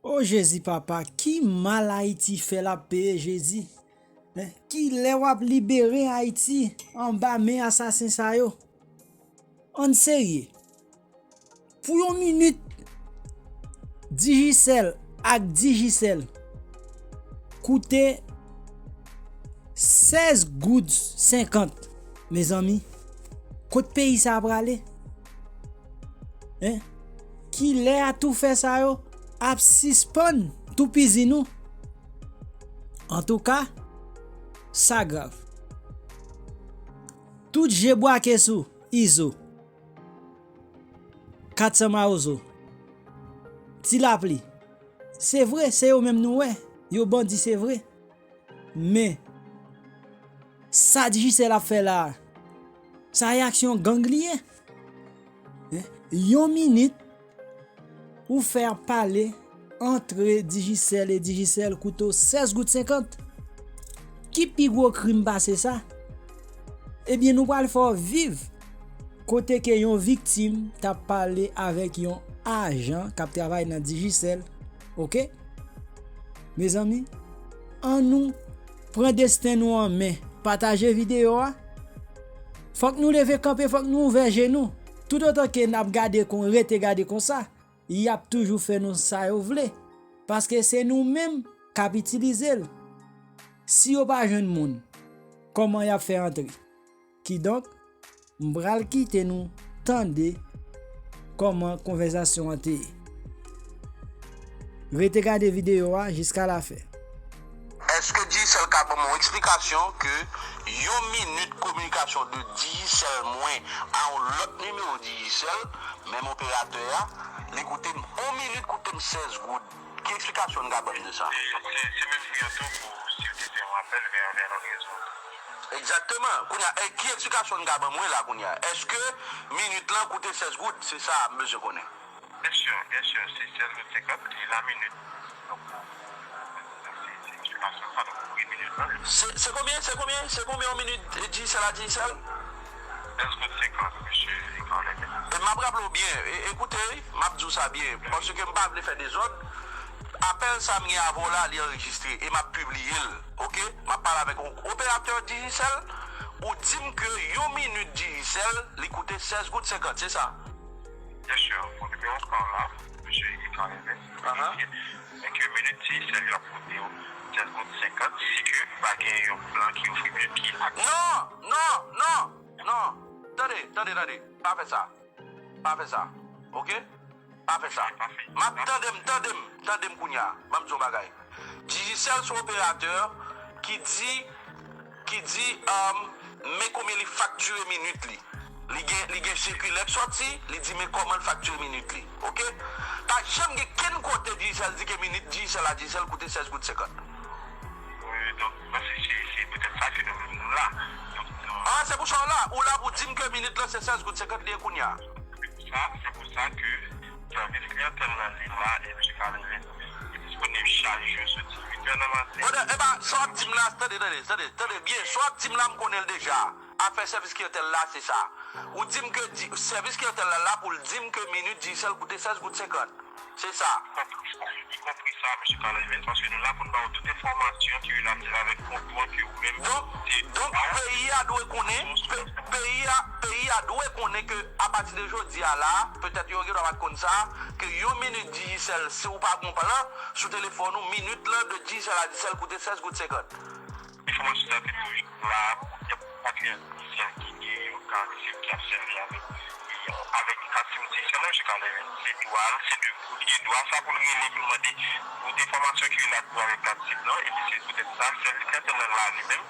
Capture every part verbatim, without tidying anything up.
O Jezi papa, ki mal Ayiti fè l ap peye Jezi? Kilè w ap libere Ayiti anba men asasen sa yo? Ann serye. Pou yon minit, Digicel ak Digicel koute sèz goud senkant. Mezanmi, kot peyi sa a prale? Hein? Kilè atoufè sa yo ap sispann toupizi nou? Antouka, sa grav. Tout je bwake sou Izo, Katsan Mawozo, Ti Lapli. Se vre, se yo menm nou wè. Yo bandi, se vre. Men, sa Digicel ap fè la a, sa e aksyon gang li ye. Yon minit, ou fè ap pale antre Digicel e Digicel koute w sèz goud senkant. Ki pi gwo krim pase sa? Ebyen, nou pral fè w viv kote ke yon viktim t ap pale avèk yon ajan k ap travay nan Digicel, oke? Mezanmi, ann nou pran desten nou an men. Pataje videyo a. Fòk nou leve kanpe, fòk nou ouvè je nou. Toutotan ke n ap gade kon, rete gade konsa, y ap toujou fè nou sa yo vle. Paske se nou menm k ap itilize l. Si yo pa jwenn moun, kòman y ap fè antre? Kidonk, m pral kite nou tande kòman konvèsasyon an te ye. Rete gade videyo a jiska lafen. Èske Digicel ka ban m yon eksplikasyon ke yon minit kominikasyon de Digicel mwen a yon lòt nimewo Digicel, menm operatè a, li koute m, yon minit koute m sèz goud? Ki eksplikasyon n ka ban m de sa? Se, se, se menm pri an tou pou si w te fè yon apèl vè, vè yon lòt rezo. Egzakteman. Kounye a, e, ki eksplikasyon n ka ban mwen la kounye a? Èske minit lan koute sèz goud? Se sa m bezwen konnen. Byen si, byen si, se sèz goud senkant, e la minit. Donk, pou, pou, se, se eksplikasyon sa, donk, pri minit lan. Se, se konbyen, se konbyen, se konbyen yon minit, e, Digicel a Digicel? Sèz goud senkant, mesye Carl Hermès. E m ap raple w byen, e, ekoute, wi, m ap di w sa byen, paske m pa vle fè dezòd. Apèl sa m gen avè w la, li anrejistre, e m ap pibliye l, oke? M ap pale avèk yon operatè Digicel, ou di m ke yon minit Digicel, li koute sèz goud senkant, se sa? Byen si, pou nimewo sa la, mesye Carl Hermès, li di ke minit Digicel yo ap koute w sèz goud senkant, si ke pa gen yon plan ki ofri minit ki ak... Non, non, non, non. Tande, tande, tande. Pa fè sa. Pa fè sa. Oke? Pa fè sa. M ap, tande m, tande m, tande m kounye a. Ban m di w yon bagay. Digicel se yon operatè ki di, ki di, um, men konbyen li faktire minit li. Li gen, li gen sikilè k sòti, li di men kòman l faktire minit li. Oke? Pa janm gen kenn kote Digicel di ke minit Digicel a Digicel koute sèz goud senkant. Wi, donk, mwen se, se, se poutèt sa ke nou, nou la. Donk, nou... Ah, se pou sa w la. Ou la pou di m ke minit lan se sèz goud senkant li ye kounye a. Se pou sa, se pou sa ke sèvis kliyantèl la, li la, e mesye Carl Hermès, li disponib chak jou soti uit è nan maten. Brother, e pa, sa w ap di m la, tande, tande, tande, tande byen, sa w ap di m la, m konnen l deja. Afè sèvis kliyantèl la, se sa. Ou di m ke di, sèvis kliyantèl la la pou l di m ke minit Digicel koute sèz goud senkant. Se sa. Ikonpri sa, ikonpri sa, mesye Carl Hermès, paske nou la pou n ba w tout enfòmasyon ki relatif avèk kontwa ke ou menm te... Donk, donk, peyi a dwe konnen, pe-, peyi a, peyi a dwe konnen ke apati de jodi a la, petèt yo gen dwa pa t konn sa, ke yon minit Digicel, si w pa gen plan sou telefòn ou, minit lan de Digicel a Digicel koute sèz goud senkant. Enfòmasyon sa te toujou la pou kèk patnè Digicel ki gen yon karakteristik ki ap sèvi avèk avèk kat sim Digicel la, mesye Carl Hermès. Se dwa l, se de, li gen dwa sa pou l rele, pou l mande tout enfòmasyon ki relatif avèk kat sim nan, epi se poutèt sa, sèvis kliyantèl la li menm,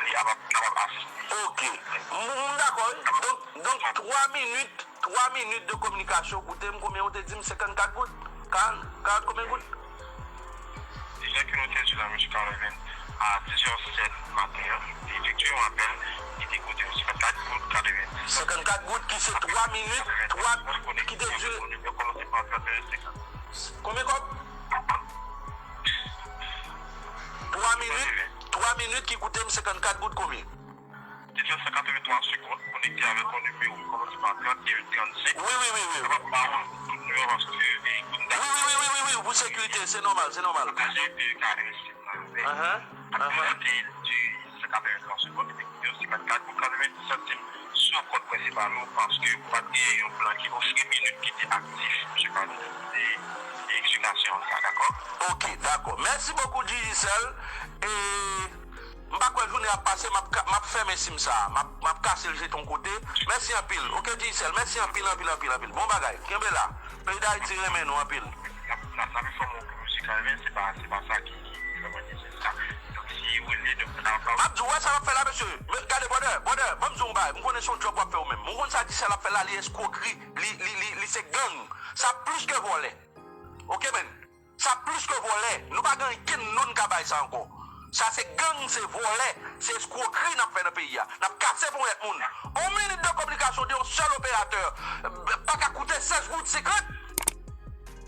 li ap, kapab asiste. Oke. M, m dakò, wi. Donk, donk, twa minit, twa minit de kominikasyon, koute m konbyen ou te di m, senkannkat goud? Karant, karant konbyen goud? Lè ke nou te di la, mesye Carl Hermès, a diz è sèt maten an, li efektye yon apèl, li te koute yon senkannkat goud katrevenndis. Senkannkat goud ki se twa minit, twa, ki te dire. Konbyen kòb? Twa minit, twa minit ki koute m senkannkat goud konbyen? Te fè san katrevenntwa segonn konekte avèk yon nimewo ki kòmanse pa trannde uit trannsenk. Wi, wi, wi, wi. Kapab ba w tout Wi, wi, wi, wi, wi, wi, pou sekirite, se nòmal, se nòmal. Ahan, ahan. Apre, te di, se ka fè yon segonn, epi yo se kat kat pou katrevenndis santim sou kont prensipal ou, paske ou pa t gen yon plan ki ofri minit ki te aktif, misye ka di, e, e eksplikasyon sa, dakò? Ok, dakò. Mèsi bokou, Digicel. E, m pa kwè jounen ap pase, m ap ka, m ap fèmen sim sa a. M ap, m ap kase l jete yon kote. Mèsi anpil. Ok, Digicel, mèsi anpil, anpil, anpil, anpil. Bon bagay. Kenbe la. Peyi Dayiti renmen nou anpil. Sa, sa, sa m fè mwen pou misye Calvin, se pa, se pa sa ki, ki vrèman nesesè. Donk, si w rele, donk, sa va. M ap di w, wè sa l ap fè la, mesye. Men, gade, brother, brother, ban m di w yon bagay. M konnen se yon djòb w ap fè ou menm. Ou konn sa Digicel ap fè la, li eskwokri, li, li, li, li se gang. Sa plis ke vòlè. Ok, man? Sa plis ke vòlè. Nou pa gen ankenn non n ka bay sa ankò. Sa se gang, se vòlè, se eskwokri n ap fè nan peyi a. N ap kase ponyèt moun. On minit de kominikasyon de yon sèl operatè, eh, pa ka koute sèz goud senkant?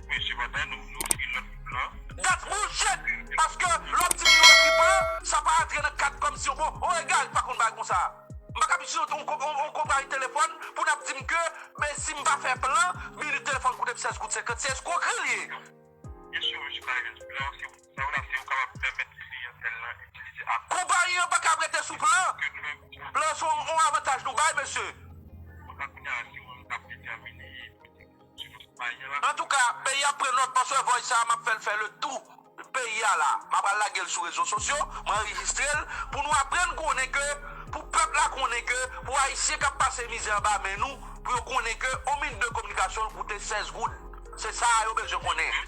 Mesye, maten, nou, nou ofri lòt plan. That's bullshit! Paske lè w di m yo ofri plan, sa pa antre nan kad kòmsi yon bon, o egal, pa konn bagay konsa. M pa ka ap itilize yon, yon, yon, yon konpayi telefòn pou n ap di m ke, men si m pa fè plan, minit telefòn koute m sèz goud senkant, se eskwokri l ye. Byen si, mesye Calvin, plan se sa w la, se w kapab pèmèt kliyantèl lan itilize app. Konpayi an pa ka rete sou plan. Plan se yon, yon avantaj nou bay, mesye. Kounye a, se ou menm k ap detèmine sou konpayi an la. Antouka, peyi a pran nòt, paske vòy sa a, m ap fè l fè le tou peyi a la. M ap al lage l sou rezo sosyo, mwen anrejistre l, pou nou aprann konnen ke, pou pèp la konnen ke, pou Ayisyen k ap pase mizè anba men nou, pou yo konnen ke on minit de kominikasyon l koute sèz goud. Se sa a yo bezwen konnen.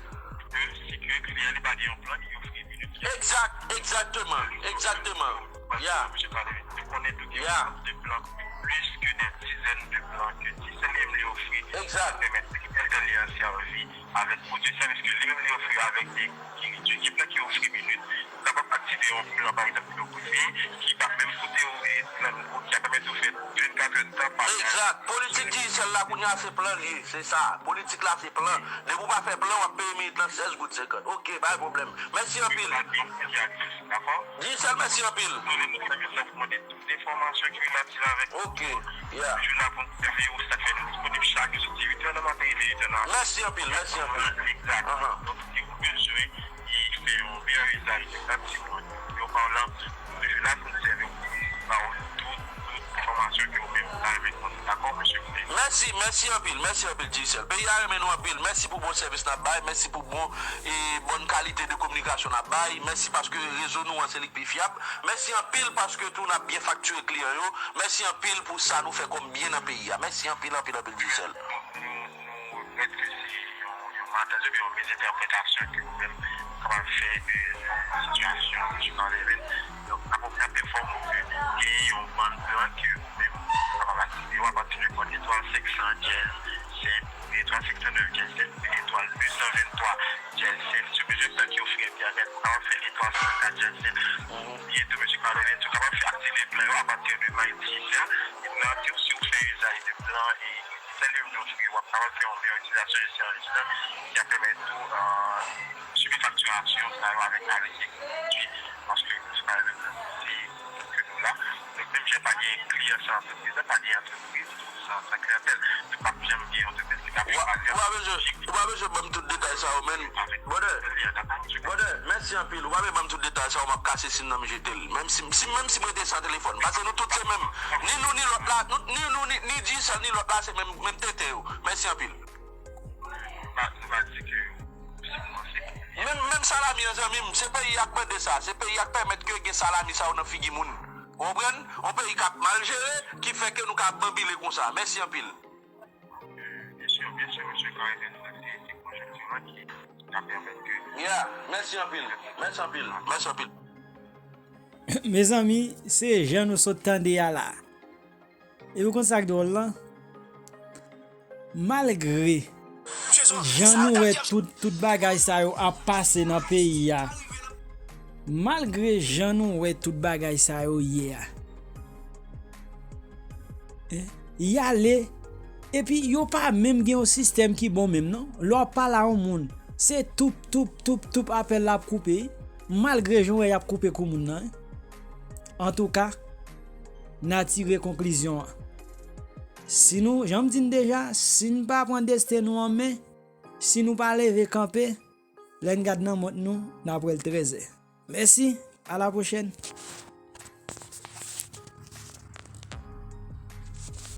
Si ke kliyan li pa gen yon plan, li ofri minit. Exact, exactement, exactement. Yeah. Misye Calvin, nou konnen tou gen yon de plan, plis ke de dizèn de plan ke Digicel li menm li ofri. Exact. Pèmèt kliyan li an sèvi avèk pwodui sèvis ke li menm li ofri avèk de, ki, ki, ki plan ki ofri minit. Ou kapab aktive yon plan, pa egzanp, ke w prefere, ki p ap menm koute w, e, plan nouvo, ki ap pèmèt ou fè vennkat èdtan pa... Egzak. Politik Digicel la kounye a se plan li ye, se sa. Politik la se plan. Depi w pa fè plan, w ap peye minit lan sèz goud senkant. Ok, pa gen pwoblèm. Mèsi anpil. Dakò? Digicel, mèsi anpil. Tout enfòmasyon ki relatif avèk... Ok, yeah. Jounal pou n sèvi ou sa k fè nou disponib chak jou sou dizuit è nan maten rive uit è nan... Mèsi anpil, mèsi anpil. Egzak. Ahan. Donk, si ou bezwen fè yon meyè izaj de dat timoun yo pa w lan, nou toujou la pou n sèvi w, ba w tout, tout enfòmasyon ke ou menm ou ta renmen konnen. Dakò, mesye Calvin? Mèsi, mèsi anpil, mèsi anpil, Digicel. Peyi a renmen nou anpil. Mèsi pou bon sèvis n ap bay, mèsi pou bon e bòn kalite de kominikasyon n ap bay. Mèsi paske rezo nou an se li k pi fyab. Mèsi anpil paske tou n ap byen faktire kliyan yo. Mèsi anpil pou sa nou fè kòm byen nan peyi a. Mèsi anpil, anpil, anpil, Digicel. Nou, nou regrèt ke se yon, yon malentèz oubyen yon mizentèpretasyon ke ou menm ou kapab fè de sitiyasyon, misye Calvin. Donk, n ap, n ap enfòme w ke gen yon bann plan ke ou menm ou kapab aktive yo apati de kòd etwal senk san dyèz senk, etwal senk san nèf dyèz sèt, etwal de san venntwa dyèz sèt. Si w bezwen plan ki ofri entènèt, ou kapab fè etwal san kat dyèz sèt. Oubyen tou, mesye Calvin, ou kapab fè aktive plan yo apati de MyDigicel. E plan, si w fè izaj de plan e Digicel li menm li ofri, w ap kapab fè yon meyè itilizasyon de sèvis lan, ki ap pèmèt ou, euh, sibi faktirasyon sa yo avèk aresye ki pwodui, paske se pa yon se ke nou la. Donk, menm jan pa gen kliyan san antrepriz la, pa gen antrepriz san, san kliyantèl. Nou p ap janm gen yon antrepriz ki ka... Ou pa, ou pa bezwen, ou pa bezwen ban m tout detay sa yo, men, brother, brother, mèsi anpil. Ou pa bezwen ban m tout detay sa yo, m ap kase sim nan, m jete l. Menm si, si, menm si m rete san telefòn. Paske nou tout se menm. Ni nou, ni lòt la, nou, ni nou, ni, ni Digicel, ni lòt la, se menm, menm tenten yo. Mèsi anpil. Nou pa, nou pa di ke si w panse ke... Menm, menm salami an, zanmi m, se peyi a k mande sa. Se peyi a k pèmèt ke gen salami sa yo nan figi moun. Ou konprann? Yon peyi k ap mal jere, ki fè ke nou ka ap banbile konsa. Mèsi anpil. Byen si, byen si, mesye Calvin, se, se konjonkti lan ki ka pèmèt ke... Yeah, mèsi anpil. Mèsi anpil. Mèsi anpil. Mezanmi, se jan nou sot tande a la. E ou konn sa k dwòl lan? Malgre jan nou wè tout, tout bagay sa yo ap pase nan peyi a, malgre jan nou wè tout bagay sa yo ye a, eh, y ale, epi yo pa menm gen yon sistèm ki bon menm non. Lè w ap pale a yon moun, se toup, toup, toup, toup apèl la ap koupe, wi. Malgre jan w wè y ap koupe kou moun nan, wi. Antouka, n a tire konklizyon an. Si nou, jan m di n deja, si n pa pran desten nou an men, Si nou pa leve kanpe, lè n gad nan mont nou, n ap wè l trèzè. Mèsi, a la pwochèn.